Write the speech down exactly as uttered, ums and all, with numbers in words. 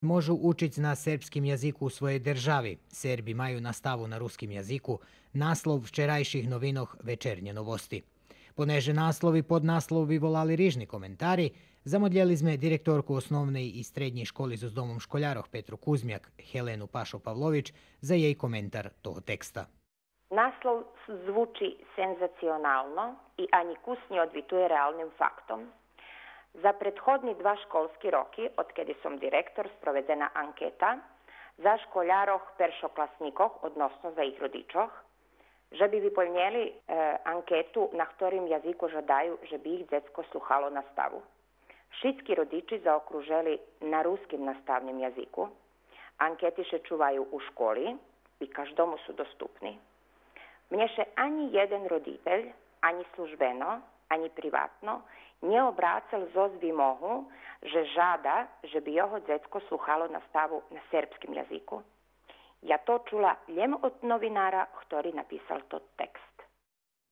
можу учиц на сербским язику у своєй держави. Серби маю наставу на руским язику, наслов вчерайших новинох Вечернє новости. Понеже наслов и поднаслов виволали рижни коментари, замодлєли зме директорку Основней и среднєй школи зоз домом школярох Петру Кузмяк, Хелену Пашо Павлович, за єй коментар того текста. Наслов звучи сензационално и анї кус нє одвитує реалним фактом. За предходни два школски роки, одкеди сом директор, спроведзена анкета за школярох першокласнїкох, односно за їх родичох, же би виполнєли, е, анкету на хторим язику жадаю же би їх дзецко слухало наставу. Шицки родичи заокружели на руским наставним язику. Анкети ше чуваю у школи и каждому су доступни. Мнє ше анї єден родитель, анї службено, анї приватно, нє обрацел зоз вимогу же жада же би його дзецко слухало наставу на сербским язику. Я то чула лєм од новинара хтори написал тот текст.